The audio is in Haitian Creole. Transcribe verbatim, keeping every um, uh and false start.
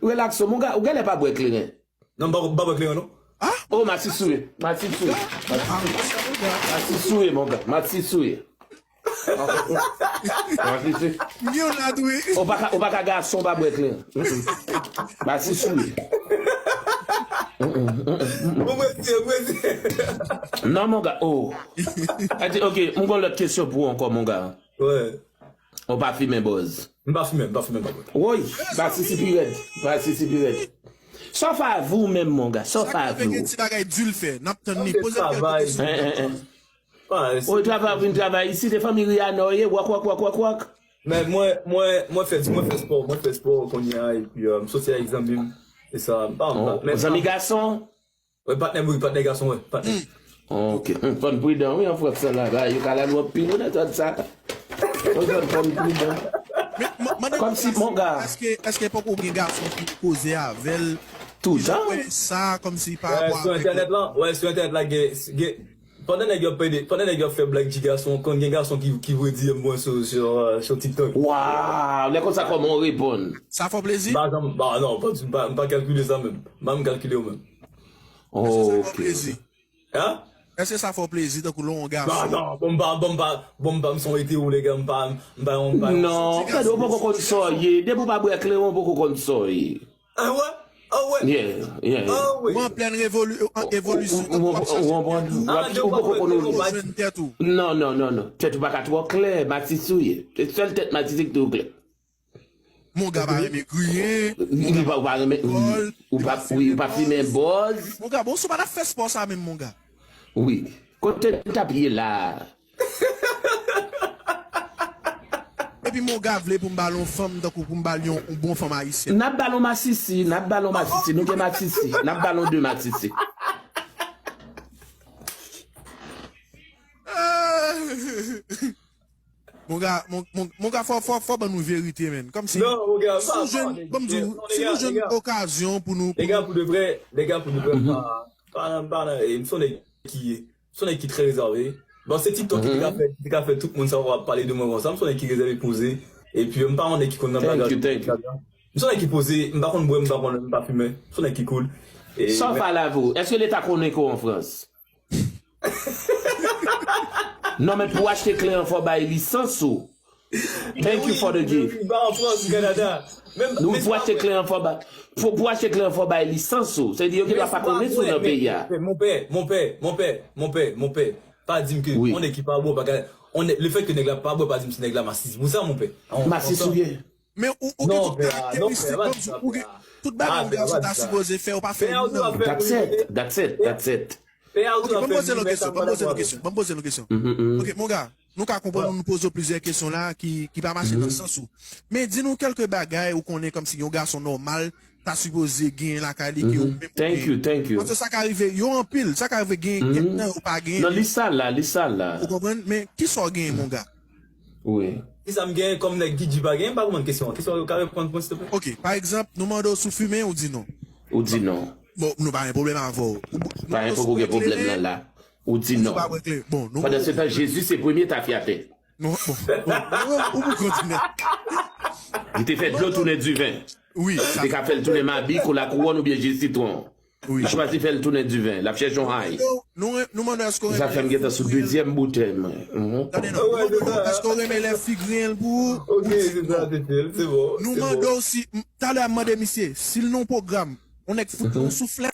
Relaks, monga, ou genlè pa bwè kleren. Non, m pa, m pa bwè kleren, non. Oh, Matisouye, Matisouye, Matisouye, monga, Matisouye. Matisouye. Ou pa ka, ou pa ka gason pa bwè kleren. Matisouye. Bon, mwen di, mwen di. Non, monga, oh. Ok, m gon lòt kesyon pou ou ankò, monga. Wè. Ou pa fimen bòz. M pa fimen, m pa fimen, pa bwè. Woy, Matisouye pi rèd. Matisouye pi rèd. Sòf avou menm, monga, sòf avou. Sa ki gen ti bagay di l fè, n ap tann li. Poze l kèk kesyon. Ou travay, ou vin travay isit, e fanmi Rihanna w ye, wak, wak, wak, wak, wak. Men mwen, mwen, mwen fè, mwen fè spò, mwen fè spò kounye a, epi euh, m soti avèk zanmi m. E sa, m pa, m pa, men. Zanmi gason? Wè, patnè m, wi, patnè gason, wè, patnè. Ok. Fò n pridan, wi, an Frans la, la, yo ka lal w anpil, wi, nan zòn sa. Fò n pridan. Kòmsi, monga. Èske, èske poko gen gason ki koze avè l? Toutan. Wè sa, kòmsi pa rapò avèk. Wè, sou entènèt la, wè, sou entènèt la, gen, gen, Pandan nèg yo ap pede, pandan nèg yo ap fè blag ti gason, konn gen gason ki ki vwe di m bon sou sou sou TikTok. Waw, lè konsa kòman w reponn? Sa fè w plezi? M pa janm, ba non, m pa m pa kalkile sa menm. M pa menm kalkile yo menm. Èske sa fè w plezi? Hein? Èske sa fè w plezi tankou lè w yon gason? Non, non, bon m pa, bon m pa, bon m pa, m se yon hetero lè gars, m pa, m pa yon, m pa yon. Non, gade ou poko konn sa w ye. Depi w pa bwè kleren, ou poko konn sa w ye. Ah wè? Ah wè? Yeah, yeah, yeah. Ou an plèn evolisyon, tankou w ap chache tèt ou, ou poko konn ou jwenn tèt ou. Non, non, non, non. Tèt ou pa ka twò klè, Matisouye. Se sèl tèt Matisouye ki twò klè. Monga pa renmen griyen. Li pa, ou pa renmen, ou pa, ou pa fimen bòz. Monga, bon, si w pa t ap fè spò sa menm, monga. Wi. Kote n t ap ye la a? Epi monga vle pou m ba l yon fanm tankou pou m ba l yon, yon bon fanm ayisyèn. N ap ba l yon masisi, n ap ba l yon masisi. Nou gen masisi, n ap ba l yon de masisi. Monga, mon, mon, monga fò, fò, fò ban nou verite, menn. Kòmsi, si w jwenn, ban m di w, si nou jwenn okazyon pou nou. Lega pou de vrè, lega pou de vrè, pa, pa, pa, m se yon nèg ki. M se yon nèg ki trè rezève. Bon, se TikTok ki te ka fè, ki te ka fè tout moun sa w ap pale de mwen konsa. M se yon nèg ki rezève, poze. Epi m pa yon nèg ki konn nan bagay. M se yon nèg ki poze, m pa konn bwè, m pa konn, m pa fimen. M se yon nèg ki cool. Sa w fè la vre w? Èske leta konnen ke w an Frans? Non, men pou w achte kleren fò w bay lisans ou. Thank you for the gift. Li pa an Frans, li Kanada. Menm, men pou achte kleren fò ba, pou, pou achte kleren fò bay lisans ou. Sa vle di yo gendwa pa konnen si w nan peyi a. Monpè, monpè, monpè, monpè, monpè. Pa di m ke yon nèg ki pa bwè pa ka, yon nèg, lefètke nèg la pa bwè pa di m se nèg la masis. Pou sa, monpè. Masis ou ye. Men ou, ou gen tout karakteristik, ban m di w, ou gen tout bagay yon gason ta sipoze fè, ou pa fè youn nan yo. That's it, that's it, that's it. Ok, ban m poze l yon kesyon, ban m poze l yon kesyon, ban m poze l yon kesyon. Ok, monga, nou ka konprann ou, nou poze w plizyè kesyon la ki, ki pa mache nan sans ou. Men di nou kèlke bagay ou konnen kòmsi yon gason nòmal ta sipoze genyen lakay li ke ou menm ou genyen. Paske sa ka rive, yo anpil, sa ka rive genyen kèk nan yo pa genyen. Non, li sa la, li sa la. Ou konprann? Men kisa w genyen, monga? Wi. Kisa m genyen kòm nèg ki di pa genyen? M pa konprann kesyon an. Kesyon an, ou ka reponn mwen, silteplè? Ok, pa egzanp, nou mande w si w fimen, ou di non. Ou di non. Bon, nou pa gen pwoblèm avè w. Pa gen pwoblèm, ou gen pwoblèm nan la. Ou di non. Pandansetan, Jezi se premye tafyatè. Non, bon, bon, ou pou kontinye. Li te fè dlo tounen diven. Wi. Li te ka fè l tounen mabi, kola kouwòn oubyen ji sitwon. Li chwazi fè l tounen diven. L ap chèche yon hay. Nou, nou mande w èske w renmen lè fi griyen l pou ou. Tande non. Nou mande w èske w renmen lè fi griyen l pou ou. Ou di non. Nou mande w si, talè a m mande misye si l nan yon pwogram, yon nèg fout li yon souflè.